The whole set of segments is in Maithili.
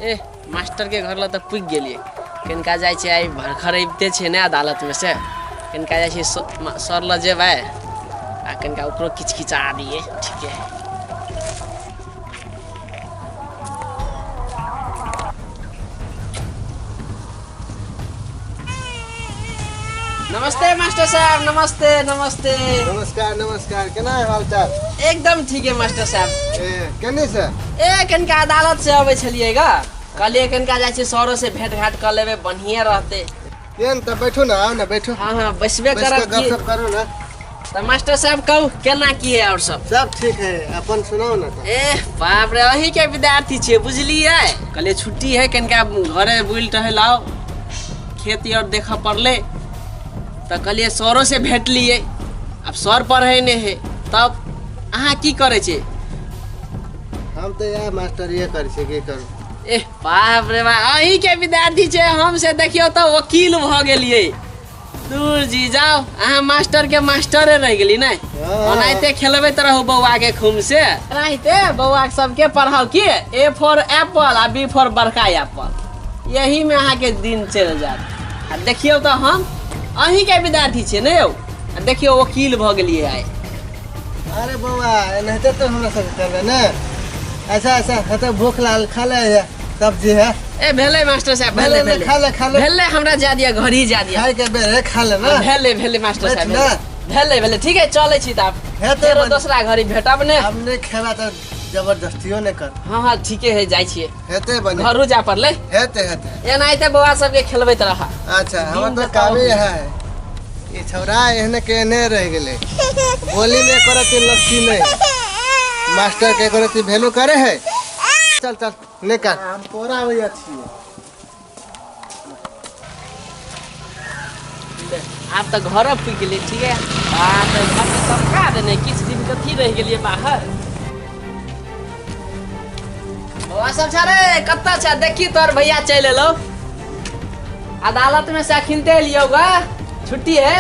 ए मास्टर के घर लग तऽ पुगि गेलियै। कनिका जाइ छै आइ भरखर अबिते छै ने अदालतमे से, कनिका जाइ छै सर लग जेबै आ कनिका ओकरो किचकिचा दियै। ठीके है। नमस्ते मास्टर साहब। नमस्ते नमस्ते। नमस्कार नमस्कार, केना है हाल चाल? एकदम ठीक है मास्टर साहब। ए केने से? ए कनिका अदालत से अबै छलियै गा, कहलियै कनिका जाइ छी सरो से भेंट घाट कऽ लेबै, बढ़िए रहतै। केन तऽ बैठू ने, आउ ने बैठू। हाँ हाँ बैसबे बैस करब। कऽ गपशप करू ने। तऽ मास्टर साहब कहू केना की है और सब? सब ठीक है, अपन सुनाउ ने तऽ। ए बाप रे, अहीं के विद्यार्थी छियै बुझलियै। कहलियै छुट्टी है कनिका घरे बुलि टहल आउ, खेती और देखऽ पड़लै तऽ कहलियै सरो से भेटलियै। आब सर पढ़ै नहि है, तब अहाँ की करै छियै? हम तऽ इएह मास्टरिये करै छियै, की करू। ए बाप रे बाप, अहीं के विद्यार्थी छियै हम से देखियौ तऽ वकील भऽ गेलियै। दूर जी जाओ, अहाँ मास्टर के मास्टरे रहि गेली ने। हाँ। ओनाहिते खेलबैत रहू बौआ के खूम से, एनाहिते बौआ सबके पढ़ाउ की ए फॉर एप्पल आ बी फॉर बड़का एप्पल, यही में अहाँ के दिन चलि जायत। आ देखियौ तऽ हम अहीं के विद्यार्थी छियै ने यौ, आ देखियौ वकील भऽ गेलियै आइ। अरे बौआ एनाहिते तऽ हमरा सब करबै ने। अच्छा अच्छा, हेतै भूख लागल, खा ले है सब्जी है। ए भेलै मास्टर साहब, भेलै भेलै, भेलै। खा ले, खा ले। भेलै, हमरा जा दिअ, घर ही जा दिअ। खाय के बेर है, खा ले ना। भेलै भेलै मास्टर बैठ साहब, ना। भेलै भेलै, ठीक है, चलै छी तऽ आब। हेतै फेरो बन- दोसरा घड़ी भेटब ने। हम नहि खेबा तऽ जबरदस्तियो नहि कर। हाँ हाँ ठीके है, जाइ छियै। हेतै बने। घरो जा पड़लै। हेतै हेतै। एनाहिते बौआ सबके खेलबैत रह। अच्छा, हमर दिन तऽ बताओ। कामे है। ई छौड़ा एहने के एहने रहि गेलै, बोली में करत लस्सी नहीं, मास्टर के करत वैल्यू करे है। चल चल निकाल। हम तोरा भैया छियै। आब तऽ घर पुगि गेलियै। ठीक है, आ तऽ घरमे सब का देने किछु दिन कथी रहि गेलियै बाहर। बौआ सब छ रे, कतऽ छ? देखी तोहर भैया चलि एलौ अदालत में से, अखिनते एलियौ गा, छुट्टी है।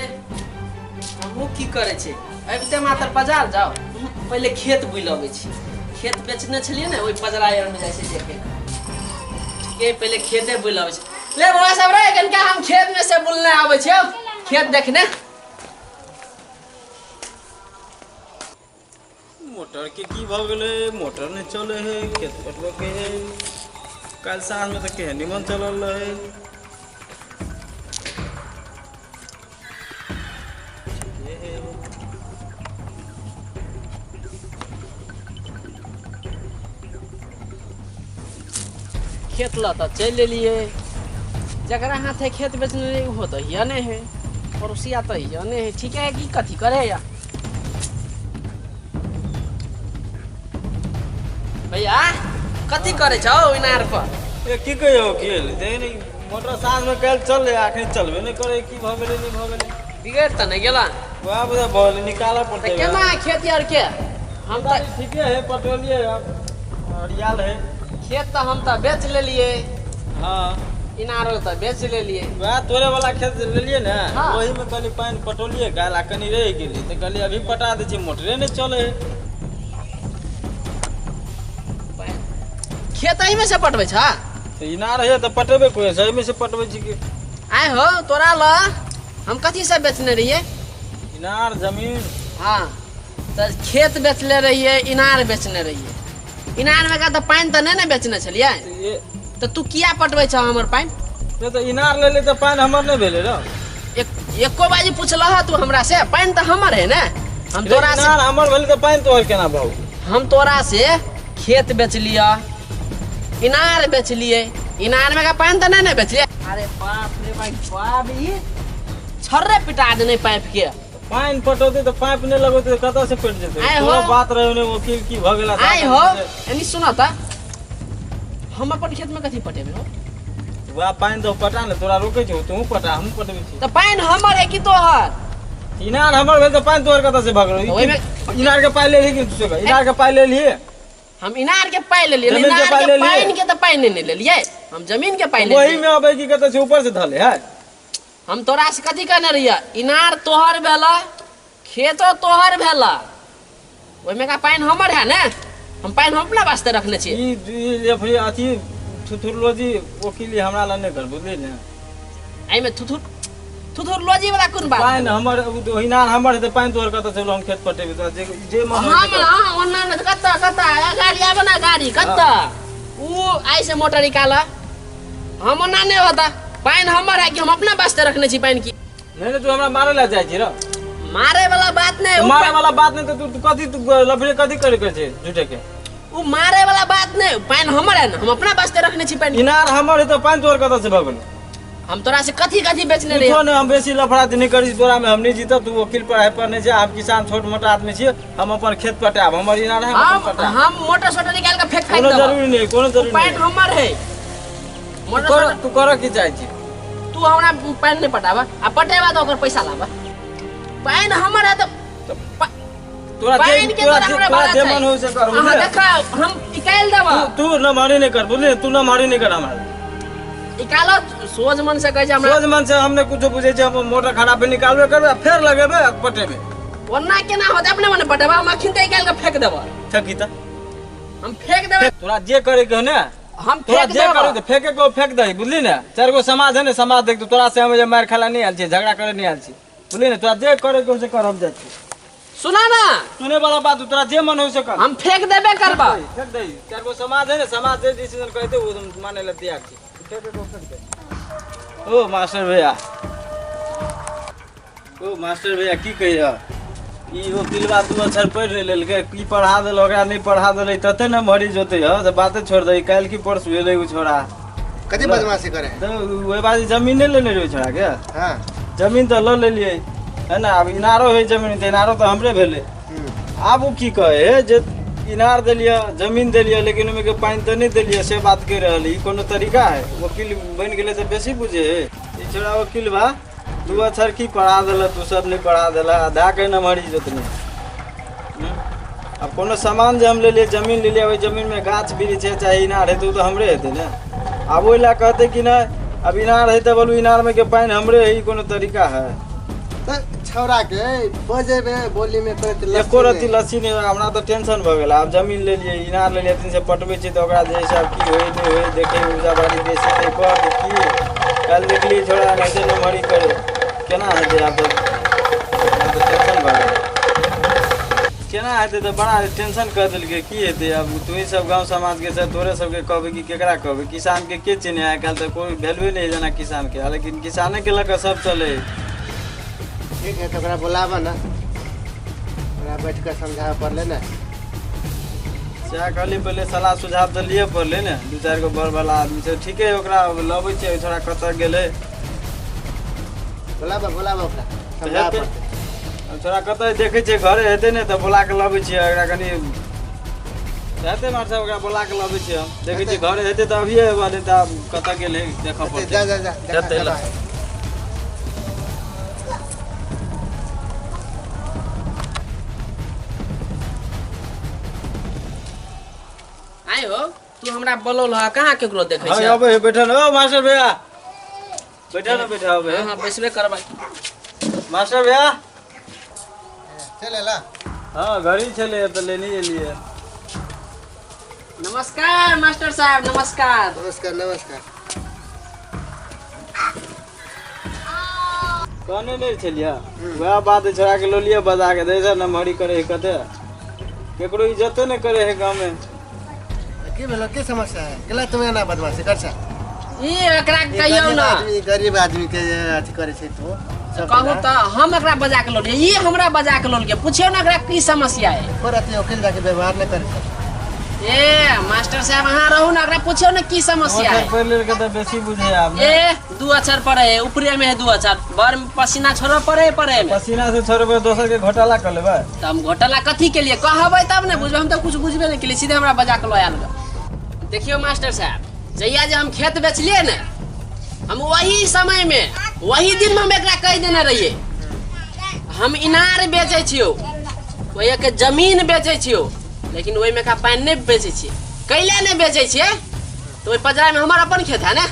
ए, हमहूँ की करै छी, अबिते मात्र बाजार जाउ, पहिले खेत बुलि अबै छी। खेत बेचने छलियै ने, ओहि पजरा आरमे जाइ छै देखे। ठीके, पहिले खेते बुलि अबै छी। ले बौआ सब रे, कनिका हम खेत में से बुलने आबै छियौ, खेत देखने। मोटर के की भऽ गेलै? मोटर नहि चलै है, खेत पटबऽ के है। काल्हि साँझमे तऽ केहन निमन चलल रहै। ठीके है। खेत लऽ तऽ चलि एलियै, जकरा हाथे खेत बेचने रहियै ओहो तऽ हिया नहि है, पड़ोसिया तऽ हिया नहि है। ठीक है, की कथी करे या भैया, कथी करै छौ इनार पर? ए की कहियौ वकील, देख ने मोटर साँझमे काल्हि चललै, अखन चलबे नहि करै, की भऽ गेलै नहि भऽ गेलै। बिगड़ि तऽ नहि गेला? वएह बुझा भऽ गेलै, निकालऽ तऽ पड़तै। केना खेती आर के? हम तऽ ठीके है, पटौलियै आब हरियाल है। खेत तऽ हम तऽ बेच लेलियै। हाँ। इनारो तऽ बेच लेलियै। वएह तोरे वाला खेत जे लेलियै ने। हाँ। ओहीमे कनि पानि पटौलियै काल्हि आ कनि रहि गेलै तऽ कहलियै अभी पटा दै छियै, मोटरे नहि चलै है। खेत एहिमे से पटबै छ? तऽ इनार है तऽ पटेबै कोइ से, एहिमे से पटबै छी कि। आय हो, तोरा ल हम कथी सब बेचने रहियै? इनार जमीन। हाँ तऽ खेत बेचले रहियै, इनार बेचने रहियै। इनारमे का तऽ पानि तऽ नहि ने बेचने छलियै? तऽ तऽ तू किया पटबै छह हमर पानि? से तऽ इनार लेले तऽ पानि हमर नहि भेलै रौ। एक एको बाजी पुछलह तू हमरा से? पानि तऽ हमर है ने। हम रे, तोरा से इनार हमर भेलै तऽ पानि तोहर केना भऽ गेल? हम तोरा से खेत बेचलिअ, इनार बेचलियै, इनारमे का पानि तऽ नहि ने बेचलियै? अरे बाप रे भाई बाप, ई छर्रे पिटा देने पाइप के। पानि पटौतै तऽ पाइप नहि लगौतै तऽ कतऽ से पटि जेतै? आइ हो। तोरो बात रहै ने वकील, की भऽ गेला? आइ हो, एनी सुन तऽ, हम अपन खेतमे कथी पटेबै हो? वएह पानि तऽ पटा ने, तोरा रोकै छौ? तूहूँ पटा, हमहूँ पटबै छी। तऽ पानि हमर है कि तोहर? इनार हमर भेल तऽ पानि तोहर कतऽ से भऽ गेलौ? ओहिमे- इनार के पाइ लेलही कि तू? इनार के पाइ लेलही? हम इनार के पाइ लेलियै, जमीन के इनार पाइ के लेलियै? पानि के तऽ पाइ नहि लेलियै, हम जमीन के पाइ वही लेलियै। में अबै की कतऽ से ऊपर से धले है। हम तोरा से कथी कहने रहियै? इनार तोहर भेला, खेतो तोहर भेला, ओहिमे का पानि हमर है ने, हम पानि हम अपना वास्ते रखने छियै। ई ई जे अथी थुथुरलोजी वकीली हमरा लग नहि कर, बुझली ने? एहिमे थुथुर थुथुरलोजी वाला कोन बात? पानि हमर, इनार हमर हेतै, पानि तोहर कतऽ चलू? हम खेत पटेबै तोरा जे जे मन होइ हम से कर। हाँ, ओना नहि कतऽ कतऽ गाड़ी आबे ना, गाड़ी कतऽ ऊ आइ से मोटर निकाल, हम ओना नहि होता। पानि हमर है कि हम अपना वास्ते रखने छी पानि की? नहि नहि, तू हमरा मारे लए जाइ छी र। मारे वाला बात नहि, मारे वाला बात नहि तऽ तू कथी, तू लफड़े कथी करे के छै झूठे के? ऊ मारे वाला बात नहि, पानि हमर है ने, हम अपना वास्ते रखने छी पानि। इनार हमर है तऽ पानि तोहर कतऽ से भऽ गेलै? हम तोरा से कथी कथी बेचने रहियै? कुछो नहि, हम बेसी लफड़ा नहि करी, तोरा में हम नहि जीतब। तू वकील पढ़ाई पर नहि छै, हम किसान छोट मोटा आदमी छियै, हम अपन खेत पटायब, हमर इनार है, हम हम अपन पटायब। हम मोटर सोटर निकाल के फेंक फेंक कोनो देबो। जरूरी नहि, कोनो जरूरी पानि नहि। हमर है। तू मोटर कर सोटर, तू कर की चाहै छी? तू हमरा पानि नहि पटाबा, आ पटेबा तऽ ओकर पैसा लाबा। पानि हमर है तऽ तोरा जे पानि के तोरा तोरा जे हमरा तोरा भाड़ा जे छै। मन हो से कर, अहाँ बुझलियै? देखा, हम निकालि देबा। तू न मारी नहि कर, बुझलियै? तू न मारी नहि कर हमरा। निकाल, सोझ मन से कहै छै हमरा। सोझ मन से हम नहि कुछो बुझै छियै, हम मोटर खराब भेल निकालबे करबै आ फेर लगेबै आ पटेबै। ओना केना होतै? अपने मने पटेबा? हम अखन तऽ निकालि के फेंक देबा। फेंकी तऽ। हम फेंक देबै। तोरा जे करे के हो ने, हम तोरा फेंक जे देबा। करे के फेंके के हो, फेंक दही, बुझली ने? चारि गो समाज है ने, समाज देखतौ। तोरा से हम जे मारि खाला नहि आयल छियै, झगड़ा करे नहि आयल छी, बुझली ने? तोरा जे करे के हो से कर, हम जाइ छी। सुना ना। सुने वाला बात, तोरा जे मन हो से कर। हम फेंक देबे करबा। फेंक दही, चारि गो समाज है ने, समाज जे डिसीजन कहते ओ हम माने ला तैयार छी। फेंके के हो, फेंक दही। ओ मास्टर भैया, ओ मास्टर भैया, की कहिया, ई वकीलबा दू अक्षर पढ़ि नहि लेलकै, की पढ़ा देल ओकरा, नहि पढ़ा देलै तते ने मरी जोतै ह से बाते छोड़ि दही। काल्हि की परसू एलै ओ छोड़ा। कथी बदमाशी करे है? तऽ ओहि बाजी जमीन नहि लेने रहै छोड़ा के? हाँ। जमीन तऽ लऽ लेलियै है ने, आब इनारो हइ जमीन तऽ इनारो तऽ हमरे भेलै। आब ओ की कहै है जे इनार देलियै, जमीन देलियै, लेकिन ओहिमे के पानि तऽ नहि देलियै, से बात कहि रहल है। ई कोनो तरीका है? वकील बनि गेलै तऽ बेसी बुझे है ई छोड़ा। वकील बा दू अक्षर की पढ़ा देलक, तू सब नहि पढ़ा देलक, आधा के नमहरी जोतने। आब कोनो सामान जे हम लेलियै, जमीन लेलियै, ओहि जमीनमे गाछ वृक्ष छै चाहे इनार हेतै, ओ तऽ हमरे हेतै ने। आब ओहि लए कहतै कि नहि, अब इनार है तऽ बोलू इनारमे के पानि हमरे है। ई कोनो तरीका है? तऽ छौड़ा के बजेबे बोली में करैत लस्सी एको रत्ती नहि। लस्सी नहि। हमरा तऽ टेंशन भऽ गेल। आब जमीन लेलियै, इनार लेलियै, तीन से पटबै छियै तऽ ओकरा जे हिसाब की होइ नहि होइ देखै, उपजा बाड़ी बेसी ताहि पर कि की। काल्हि देखलियै छोड़ा एनाहिते नमहरी करे, केना हेतै? आब तऽ हमरा तऽ टेंशन भऽ गेल, केना हेतै? तऽ बड़ा टेंशन कऽ देलकै। की हेतै आब? तोही सब गाँव समाजके छै, तोरे सबके कहबै कि केकरा कहबै? किसानके के चिन्है? आइ काल्हि तऽ कोइ वैल्यूए नहि है जेना किसानके, लेकिन किसानेके लऽ कऽ सब चलै है। ठीक है, तऽ ओकरा बोलाबऽ ने, ओकरा बैठ कऽ समझाबऽ पड़लै ने। सएह कहली, पहिले सलाह सुझाव तऽ लिअ पड़लै ने, दू चारि गो बड़ बला आदमी छै। ठीके, ओकरा लबै छियै, छोड़ा कतऽ गेलै? बोलाबऽ, बोलाबऽ ओकरा, समझाबऽ हेतै। पड़तै। छोड़ा कतऽ देखै छियै, घरे हेतै ने तऽ बोला कऽ लबै छियै ओकरा। कनि हेतै मास्टर साहब, ओकरा बोला कऽ लबै छियै हम। देखै छियै घरे हेतै तऽ अभिये एबै, नहि तऽ आब कतऽ गेलै देखऽ हेतै, पड़तै। जा जा जा, देखा हेतै, कतऽ ल। है। आइ हो, तू हमरा बोलौल ह, कहाँ केकरो देखै हाँ, छै? अबै है, बैठल। ओ मास्टर भैया, बैठल न, बैठल, अबै है। हाँ, बैसबे करबै। मास्टर भैया। चल एला? हाँ, घड़ी छलै तऽ लेने एलियै। नमस्कार मास्टर साहब, नमस्कार। नमस्कार, नमस्कार। कहने नहि छलियै? वएह बात छोड़ा के लऽ लिअ बजा के दै छै, नमहरी करे है, कते केकरो इज्जतो नहि करे है गाँवमे। की भेलो? की समस्या है? केला तुम एना बदमाशी कर छ? ई एकरा ई कहियौ गरीब ने। आदमी, गरीब आदमी के जे अथी करे छै तू सब। कहू तऽ हम एकरा बजा के लौलियै, ई हमरा बजा के लौलियै। पुछियौ ने एकरा की समस्या है। एको रति वकील जाके व्यवहार नहि करे छै। ए मास्टर साहब, अहाँ रहू ने, एकरा पुछियौ ने की समस्या है। पढ़ि लेलकै तऽ बेसी बुझे आब ने। ए दू अक्षर पढ़े है, ऊपरे में है दू अक्षर, बर में पसीना छोड़ो पड़े पड़े में। पसीना से छोड़बै, दोसर के घोटाला कर लेबै? तऽ हम घोटाला कथी के लिए कहबै तब ने बुझबै। हम तऽ कुछ बुझबे नहि केलियै, सीधे हमरा बजा के लऽ आयल ग। देखियौ मास्टर साहब, जहिया जे हम खेत बेचलियै ने, हम वही समय में वही दिन में हम एकरा कहि देने रहियै, हम इनार बेचै छियौ, ओहि के जमीन बेचै छियौ। लेकिन ओहिमे का पानि नहि बेचै छियै। कैले नहि बेचै छियै तऽ ओहि पजरामे हमर अपन खेत है ने,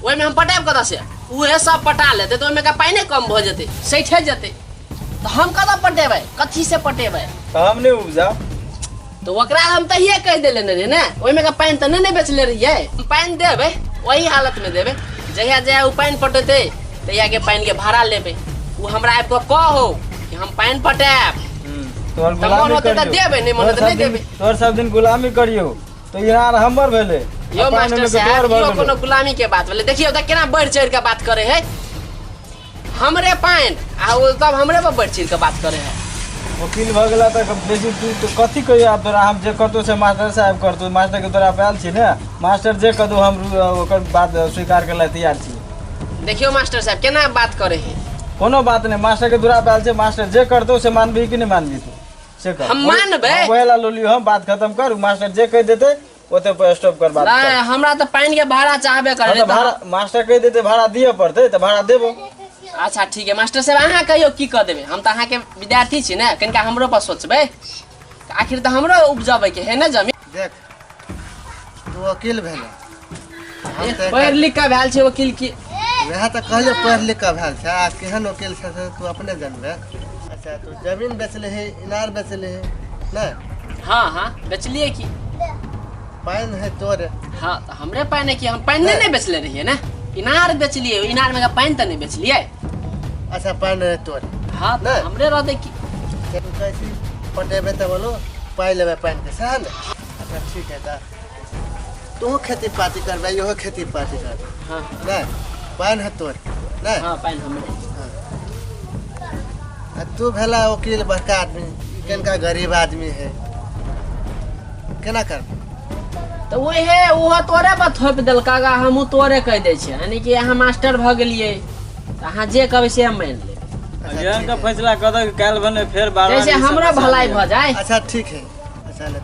ओहिमे हम पटायब कतऽ से? उहे सब पटा लेतै तऽ ओहिमे का पानि कम भऽ जेतै, सठि जेतै, तऽ हम कतऽ पटेबै, कथी से पटेबै? तऽ हम नहि उपजाब। तऽ ओकरा हम तहिये कहि देले ने रहियै ने, ओहिमे का पानि तऽ नहि ने बेचले रहियै। हम पानि देबै ओही हालतमे देबै, जहिया जहिया ओ पानि पटेतै तहियाके पानिके भाड़ा लेबै। ओ हमरा आबि कऽ कहो कि हम पानि पटायब, तोहर तऽ मन गुलामी होतै तऽ करियौ। देबै, नहि मन तोहर होतै नहि सब दिन देबै। तोहर सब दिन गुलामी करियौ तऽ इनार हमर भेलै यौ आ पानि मास्टर ओहिमे के साहब, तोहर भऽ इहो गेलौ। कोनो गुलामी के बात भेलै? देखियौ तऽ केना बढ़ि चढ़ि कऽ बात करे है। हमरे पानि आ ओ तब हमरे पर बढ़ि चढ़ि कऽ बात करे है। वकील भऽ गेला तऽ बेसी तू तऽ कथी कहियो आब तोरा? हम जे करतौ से मास्टर साहेब करतौ। मास्टर के तोरा पायल छी ने, मास्टर जे कहतौ हम ओकर बात स्वीकार करै लए तैयार छी। देखियौ मास्टर साहब केना बात करे है। कोनो बात नहि, मास्टर के दुरा पायल छै, मास्टर जे करतौ से मानबही कि नहि मानबही तू से कर। हम मानबै। हाँ, वएह ला लोलियो हम, बात खत्म कर। मास्टर जे कहि देतै ओते पर स्टॉप कर बात। नहीं, हमरा तऽ पानि के भाड़ा चाहबे हाँ, करे। तऽ भाड़ा मास्टर कहि देतै, भाड़ा दिअ पड़तै तऽ भाड़ा देबो। अच्छा ठीक है मास्टर साहब, अहाँ कहियौ की कऽ देबै। हम तऽ अहाँके विद्यार्थी छी ने, कनिका हमरो पर सोचबै, आखिर तऽ हमरो उपजबै के है ने जमीन। देख, तू वकील भेले, हम तऽ पढ़ि लिख कऽ भेल छै वकील की। वएह तऽ कहलियै, पढ़ि लिख कऽ भेल छै आ केहन वकील छै से तू अपने जानबे। अच्छा, तू जमीन बेचले ही, इनार बेचले ही ने? हाँ हाँ, बेचलियै की। पानि है तोरे? हाँ, तऽ हमरे पानि है की, हम पानि नहि ने बेचले रहियै ने, इनार बेचलियै, इनार में पानि तऽ नहि बेचलियै। अच्छा, पानि है तोरे? हाँ, तऽ नहि। हमरे रहतै की। तू कहै छी पटेबै तऽ बोलो पाइ लेबै पानिके, सएह ने? अच्छा ठीक है, तऽ तोहूँ खेती पाती करबै, इहो खेती पाती करबै। हाँ। नहि, पानि है तोरे नहि? हाँ, पानि हमरे। आ तू भेला वकील बड़का आदमी, ई कनिका गरीब आदमी है, केना करबै? तऽ ओहे ओहो तोरे पर थोपि देलका गा, हमहूँ तोरे कहि दै छियै, यानी कि अहाँ मास्टर भऽ गेलियै तऽ अहाँ जे कहबै से हम मानि लेब। अच्छा, एहन ठीक के है। फैसला कऽ दऽ काल्हि भने फेर बार जैसे हमरो भलाई भऽ जाय। अच्छा ठीक है। अच्छा ले,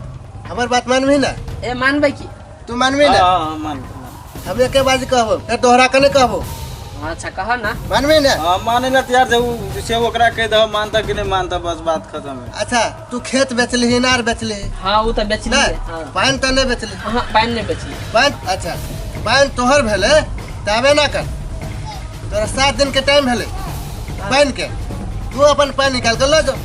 हमर बात मानबही ने? ए, मानबै की। तू मानबही ने? हाँ मान। हम एके बाजी कहबो, फेर दोहरा के नहि कहबो। अच्छा, कह ना। मानबही ने? हाँ, माने ला तैयार छै, उ से ओकरा कहि दह, मानता कि नहि मानता, बस बात खत्म है। अच्छा, तू खेत बेचलिही, इनार बेचलिही? हाँ, ओ तऽ बेचलियै। नहि? हाँ। पानि तऽ नहि बेचलिही? हाँ, पानि नहि बेचलियै। पानि, अच्छा, पानि तोहर भेलै तऽ आबे ना कर। तोरा 7 दिन के टाइम भेलै पानि के, तू अपन पानि निकाल के लऽ जाओ।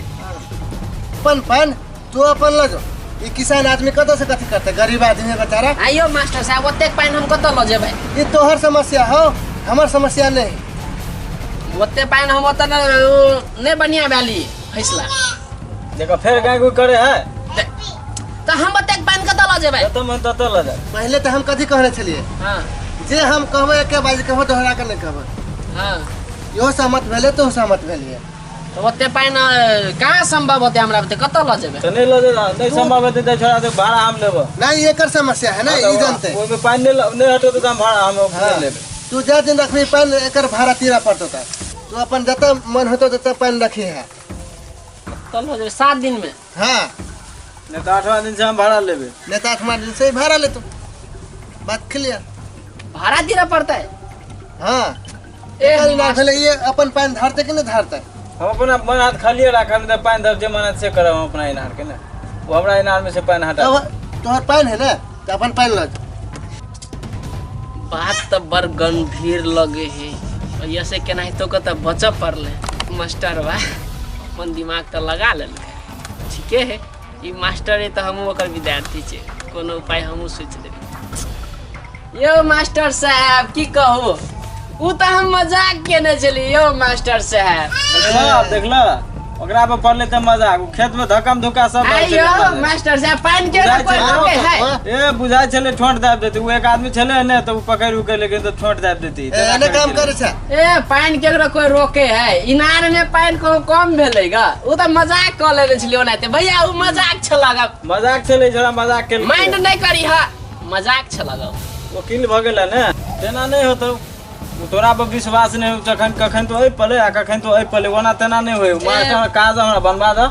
अपन पानि तू अपन लऽ जाओ। ई किसान आदमी कतऽ से कथी करतै? गरीब आदमी है बेचारा। आइयो मास्टर साहब, ओतेक पानि हम कतऽ लऽ जेबै? ई तोहर समस्या हो, हमर समस्या नहीं। ओते पानि हम ओतऽ नहि बढ़िया भेली फैसला। देखो फेर गाय गुइ करे है। तऽ हम ओतेक पानि कतऽ लऽ जेबै? जतऽ मन ततऽ लऽ जाए। पहिले तऽ हम कथी कहने छलियै? हाँ। जे हम कहबै एके बाजी कहबै, दोहरा के नहि कहबै। हाँ। इहो सहमत भेलै, तोहो सहमत भेलियै। तऽ ओते पानि कहाँ सम्भव होतै हमरा बुते, कतऽ लऽ जेबै? तऽ नहि लऽ जेता, नहि सम्भव हेतै तऽ छोड़ा दे, भाड़ा हम लेबो। नहीं, एकर समस्या है ना, ई जानते। ओहिमे पानि नहि हटो तऽ हम भाड़ा हम हाँ। नहि लेबै। तू जा दिन रखबी पानि, एकर भाड़ा तीरा पड़तो। तऽ तू अपन जतऽ मन होतो ततऽ पानि रखी है। कतऽ लऽ जेबै 7 दिनमे? हाँ। नहि तऽ आठवां दिन से हम भाड़ा लेबै। नहीं तो आठवां दिन से ही भाड़ा ले तू, बात क्लियर। भाड़ा दिअ पड़तै? हाँ। ए, एकर इनार भेलै, ये अपन पानि धरतै कि नहि धरतै? हम अपना मन हाथ खालिए राखब, नहि तऽ पानि धर जे मन हाथ से करब हम अपना इनार के ने, ओ हमरा इनार में से पानि हटा। तब तोहर पानि है ने, तऽ अपन पानि लऽ जो। बात तऽ बड़ गंभीर लगे है, ऐसे केनाहितो के तऽ बचऽ पड़लै। मास्टर बा अपन दिमाग तऽ लगा लेलकै। ठीके है, ई मास्टर है तऽ हमहूँ ओकर विद्यार्थी छियै, कोनो उपाय हमहूँ सोचि लेबै। यौ मास्टर साहब, की कहू, उ तऽ हम मजाक केने छली यौ मास्टर साहब। देखलह देखलह, ओकरा पर पड़लै तऽ मजाक, ओ खेत में धक्कम धुक्का सब आइ भए यौ छलै। मास्टर साहब, पानि के बुझाइ कोइ छै। रोके है? ए, बुझाइ छलै ठोंट दाबि देतै। ओ एक आदमी छलै ने तऽ ओ पकड़ि उकड़ि, लेकिन तऽ ठोंट दाबि देतै। ए, एने काम करै छै। ए, पानि केकरो कोइ रोके है? इनार में पानि कोनो कम भेलै ग? उ तऽ मजाक कऽ लेने छलियै ओनाहिते भैया, उ मजाक छलऽ ग। मजाक छलै, छोड़ा मजाक केलकै। माइंड नहि करी हा, मजाक छलऽ ग। वकील भऽ गेलै ने, तेना नहि होतौ। ओ तोरा पर विश्वास नहि हो, जखन कखन तो एहि पले आ कखन तो एहि पले, ओना तेना नहि होय। मास्टर, कागज हमरा बनवा दऽ,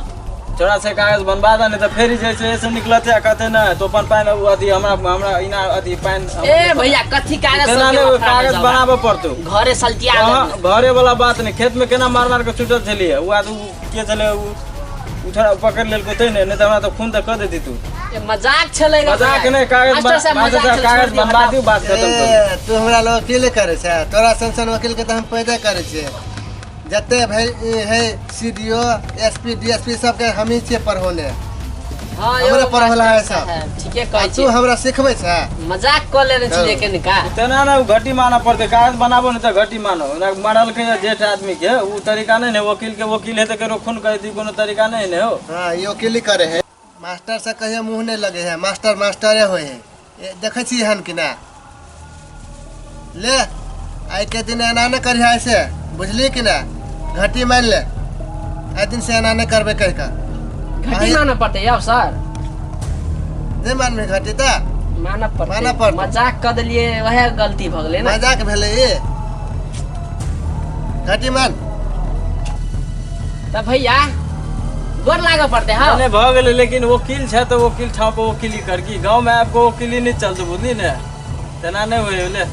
छोड़ा से कागज बनवा दऽ, नहि तऽ फेर जे छै से निकलतै आ कहतै नहि तो अपन पानि ओ अथी हमरा हमरा इना अथी पानि। ए भैया, कथी कागज तेना सबके नहि होय, लफड़ा में कागज जलवा? बनाबऽ पड़तौ। घरे सलटिया अहाँ लेब। घरे वाला बात नहि, खेत में केना मार मार के छूटल छलियै। ओ आदमी के छलै? ओ ओ थोड़ा पकड़ि लेलको तै ने, नहि तऽ हमरा तऽ खून तऽ कऽ देती तू। ए, मजाक छलै रे। मजाक नहि, कागज मास्टर साहब, मास्टर मजाक साहब छलै, कागज छोड़ दियौ, बनबा हटाउ। दियौ, बात खतम करू। ए, तू हमरा लग वकील करै छै? तोरा सन सन वकील के तऽ हम पैदा करै छियै। जते भेल है, C D O, S P, D S P, सबके हमही छियै पढ़ौने। हाँ यौ, हमरे पढ़ौला है मास्टर सब। साहब, ठीके आ कहै तू छी। हमरा सिखबै छै? मजाक कऽ लेने छलियै कनिका। तेना ने ओ घटी मानऽ पड़तै, कागज बनाबो ने तऽ घटी मानो। ओना मारलकै जेठ आदमी के, ओ तरीका नहि ने। वकील के वकील है तऽ ककरो खून करै दी, कोनो तरीका नहि ने हो। हाँ, ई वकीली करे है। मास्टर से कहियो मुँह नहि लगे है, मास्टर मास्टरे होइ है। ए, देखै छी हन कि ना? ले, आइ के दिन एना नहि करिहे ऐसे, बुझली कि ना? घटी मान ले, आइ दिन से एना नहि करबै कहि कऽ। घटी मानऽ पड़तै यौ सर। नहि मानबै घटी तऽ? मानऽ पड़तै। मानऽ पड़तै। मजाक कऽ देलियै, वएह गलती भऽ गेलै ने। मजाक भेलै ई? घटी मान। तऽ भैया, गोर लागऽ पड़तै। हँ। नहि भऽ गेलै, लेकिन वकील छै तऽ वकील ठाव पर वकीली कर की गाँव में आबि कऽ वकीली नहि चलतै, बुझली ने? तेना नहि होइ। ले,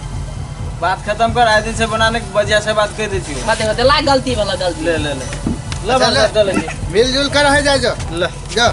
बात खत्म कर। आइ दिन से बनाने के बजिया से बात कहि दै छियौ। होते होते ला, गलती वाला गलती। ले ले ले ले। अच्छा, ले। बस, चलै छी। मिलजुल कर रह जाए जो। ले। जो।